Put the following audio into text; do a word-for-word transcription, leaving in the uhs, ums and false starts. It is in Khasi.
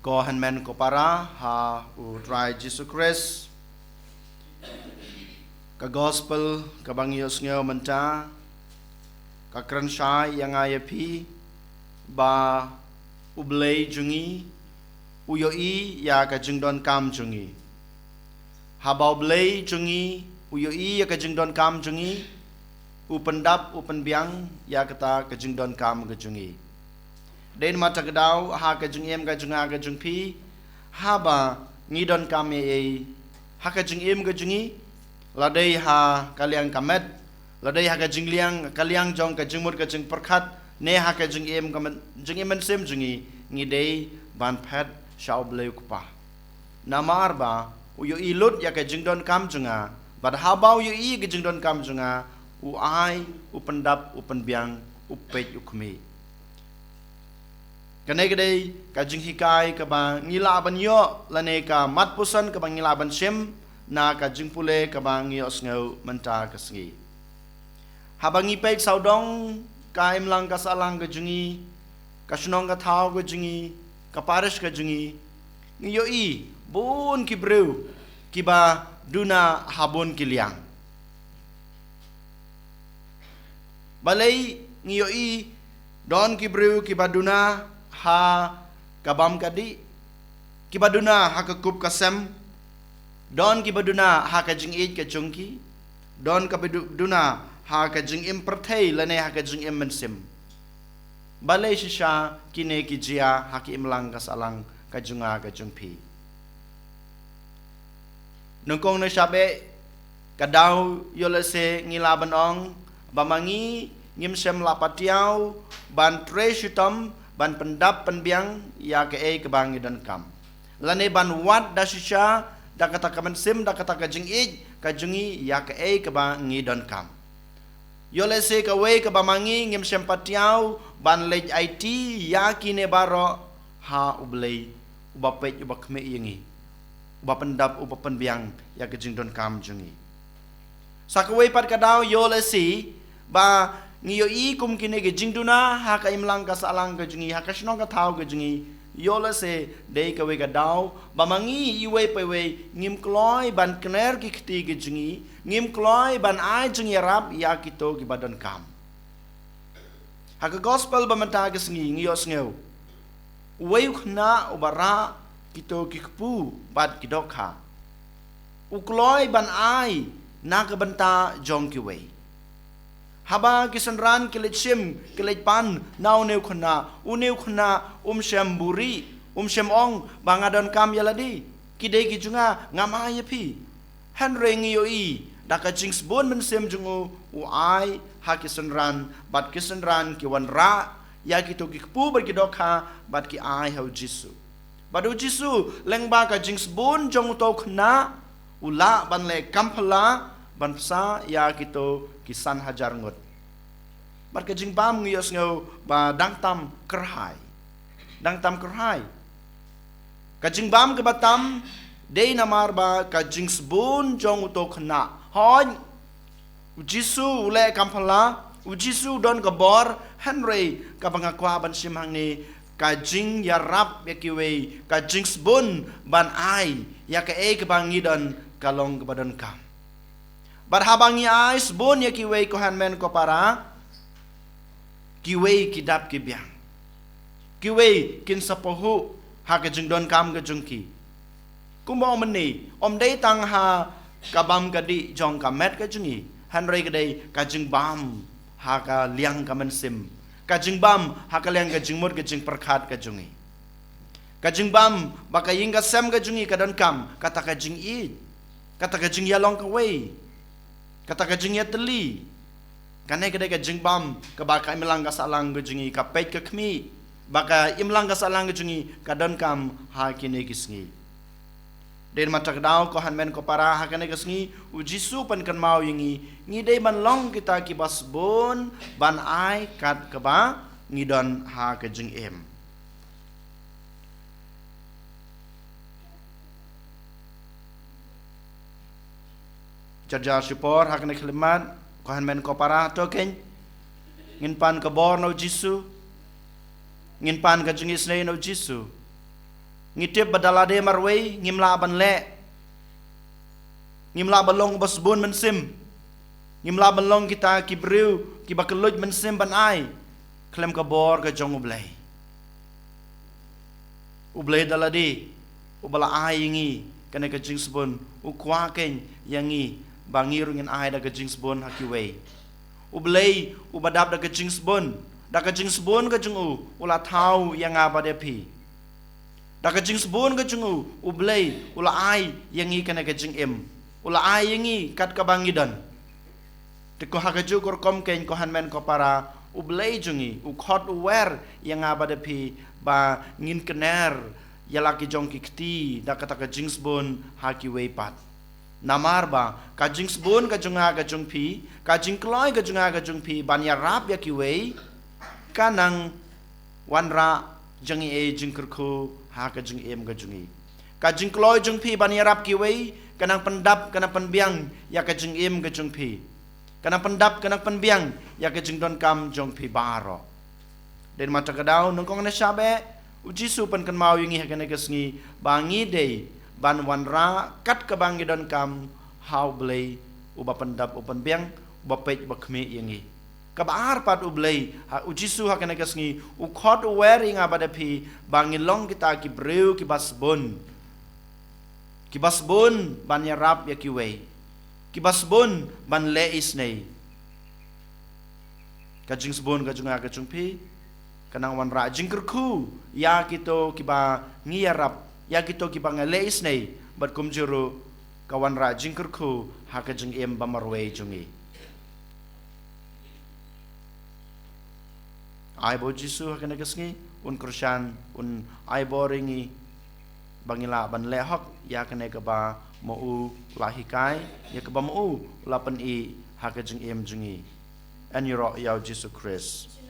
Ko hynmen ko para ha u Trai Jisu Khrist. Ka gospel kaba ngi ïohsngew mynta ka kren shai ïa nga ïa phi ba U Blei jong ngi u ïohi ïa ka jingdonkam jong ngi. Haba U Blei jong ngi u ïohi ïa ka jingdonkam jong ngi, u pyndap u pynbiang ïa kata ka jingdonkam ka jong ngi. Dei namar kata ka daw ha ka jingim ka jong nga ka jong phi, haba ngi donkam ei ei ha ka jingim ka jong ngi, la dei ha ka liang ka met, la dei ha ka jingliang ka liang jong ka jingmut ka jingpyrkhat, ne ha ka jingim ka men, jingim mynsiem jong ngi, ngi dei ban phet sha U Blei U Kpa. Namar ba u ïohi lut ïa ka jingdonkam jong nga, bad haba u ïohi ka jingdonkam jong nga, u ai, u pyndap, u pynbiang, u peit, u khmih. Kane ka dei ka jinghikai kaba ngi lah ban ïoh lane ka mat puson kaba ngi lah ban shim na ka jingpule kaba ngi ïohsngew mynta ka sngi. Haba ngi peit sawdong ka imlang ka sahlang ka jong ngi, ka shnong ka thaw ka jong ngi, ka parish ka jong ngi, ngi ïohi bun ki briew kiba duna ha bun ki liang. Balei ngi ïohi don ki briew kiba duna ha ka bam ka dih, kiba duna ha ka kup ka sem, don kiba duna ha ka jingïeit ka jong ki, don kiba du-, duna ha ka jingim pyrthei lane ha ka jingim mynsiem. Balei shisha kine ki jia ha ki imlang ka sahlang ka jong nga ka jong phi. Nyngkong ne shabeh ka daw ïoh lehse ngi lah ban ong ba ma ngi ngim shym la patiaw ban trei shitom ban pyndap pynbiang ïa kaei kaba ngi donkam. Lane ban wad da shisha da kata ka mynsiem da kata ka jingïeit ka jong ngi ïa kaei kaba ngi donkam. Ïoh lehse kawei kaba ma ngi ngim shym patiaw ban leit aiti ïa kine baroh ha U Blei uba peit uba khmih ïa ngi, uba pyndap uba pynbiang ïa ka jingdonkam jong ngi. Sa kawei pat ka daw ïoh lehse ba ngi ïohi kum kine ki jingduna ha ka imlang ka sahlang ka jong ngi, ha ka shnong ka thaw ka jong ngi, ïoh lehse dei kawei ka daw ba ma ngi iwei pa iwei ngim kloi ban kner ki kti ki jong ngi, ngim kloi ban ai jingïarap ïa kito kiba donkam. Ha ka gospel ba mynta ka sngi ngi ïohsngew uwei u khynnah uba rah kito ki kpu bad ki dohkha. U kloi ban ai na ka bynta jong kiwei. Haba ki synran ki leit shim, ki leit pan na une u khynnah, une u khynnah um shym buhrieh, um shym ong ba nga donkam ïa lade, ki dei ki jong nga, ngam ai ïa phi. Hynrei ngi ïohi da ka jingsbun mynsiem jong u, u ai ha ki synran, bad ki synran ki wanrah ïa kito ki kpu bad ki dohkha bad ki ai ha U Jisu. Bad U Jisu, lyngba ka jingsbun jong uto u khynnah, u lah ban leh kam phylla ban bsa ïa kito ki san hajar ngut. Bad ka jingbam ngi ïohsngew ba dang tam kyrhai. Dang tam kyrhai. Ka jingbam kaba tam dei namar ba ka jingsbun jong uto u khynnah. Hooid, U Jisu u leh kam phylla, U Jisu u don ka bor, hynrei kaba nga kwah ban shim hangne, ka jingïarap ïa kiwei, ka jingsbun ban ai ïa kaei kaba ngi don ka long kaba donkam. Bad haba ngi ai sbun ïa kiwei ko hynmen ko para, kiwei ki dap ki biang. Kiwei kin sa pahuh ha ka jingdonkam ka jong ki. Kumba ong mynne, ym dei tang ha ka bam ka dih jong ka met ka jong ngi, hynrei ka dei ka jingbam ha ka liang ka mynsiem, ka jingbam ha ka liang ka jingmut ka jingpyrkhat ka jong ngi. Ka jingbam ba ka ïing ka sem ka jong ngi ka donkam kata ka jingïeit, kata ka jingïalong kawei, kata ka jingïatylli. Kane ka dei ka jingbam kaba ka imlang ka sahlang ka jong ngi ka peit ka khmih, ba ka imlang ka sahlang ka jong ngi ka donkam ha kine ki sngi. Dei namar kata ka daw ko hynmen ko para, ha kane ka sngi U Jisu pynkynmaw ïa ngi, ngi dei ban long kita kiba sbun ban ai kat kaba ngi don ha ka jingim. Jar jar shipor ha kane ka khyllipmat, ko hynmen ko para, to kein ngin pan ka bor na U Jisu, ngin pan ka jingisynei na U Jisu. Ngi tip ba da lade marwei ngim lah ban leh. Ngim lah ban long ba sbun mynsiem. Ngim lah ban long kita ki briew kiba kylluid mynsiem ban ai khlem ka bor ka jong U Blei. U Blei da lade uba la ai ïa ngi kane ka jingsbun, u kwah keiñ ïa ngi ba ngi ruh ngin ai da ka jingsbun ha kiwei. U Blei uba dap da ka jingsbun, da ka jingsbun ka jong u, u la thaw ïa nga bad ïa phi. Da ka jingsbun ka jong u, U Blei u la ai ïa ngi kane ka jingim. U la ai ïa ngi kat kaba ngi don. Te ko ha kajuh ka rukom keiñ ko hynmen ko para, U Blei jong ngi u khot u wer ïa nga bad ïa phi ba ngin kner ïa la ki jong ki kti da kata ka jingsbun ha kiwei pat. Namar ba ka jingsbun ka jong nga ka jong phi, ka jingkloi ka jong nga ka jong phi ban ïarap ïa kiwei, ka nang wanrah jong ngi ei jingkyrkhu ha ka jingim ka jong ngi. Ka jingkloi jong phi ban ïarap kiwei ka nang pyndap, ka nang pynbiang ïa ka jingim ka jong phi. Ka nang pyndap, ka nang pynbiang ïa ka jingdonkam jong phi baroh. Dei namar kata ka daw, nyngkong ne shah beh, U Jisu pynkynmaw ïa ngi ha kane ka sngi ba ngi dei ban wanrah kat kaba ngi donkam ha U Blei uba pyndap, uba pynbiang, uba peit, uba khmih ïa ngi. Kaba ar pat, U Blei, ha, U Jisu ha kane ka sngi u khot u wer ïa nga bad ïa phi ba ngin long kita ki briew kiba sbun. Kiba sbun ban ïarap ïa kiwei. Kiba sbun ban leh isynei. Ka jingsbun ka jong nga ka jong phi ka nang wanrah jingkyrkhu ïa kito kiba ngi ïarap, ïa kito kiba ngi leh isynei, bad kumjuh ruh ka wanrah jingkyrkhu ha ka jingim ba marwei jong ngi. Ai ba U Jisu ha kane ka sngi un kyrshan, un ai bor ïa ngi ba ngin lah ban leh hok ïa kane kaba ma u la hikai, ïa kaba ma u la pyni ha ka jingim jong ngi. Yn ïaroh ïa U Jisu Khrist.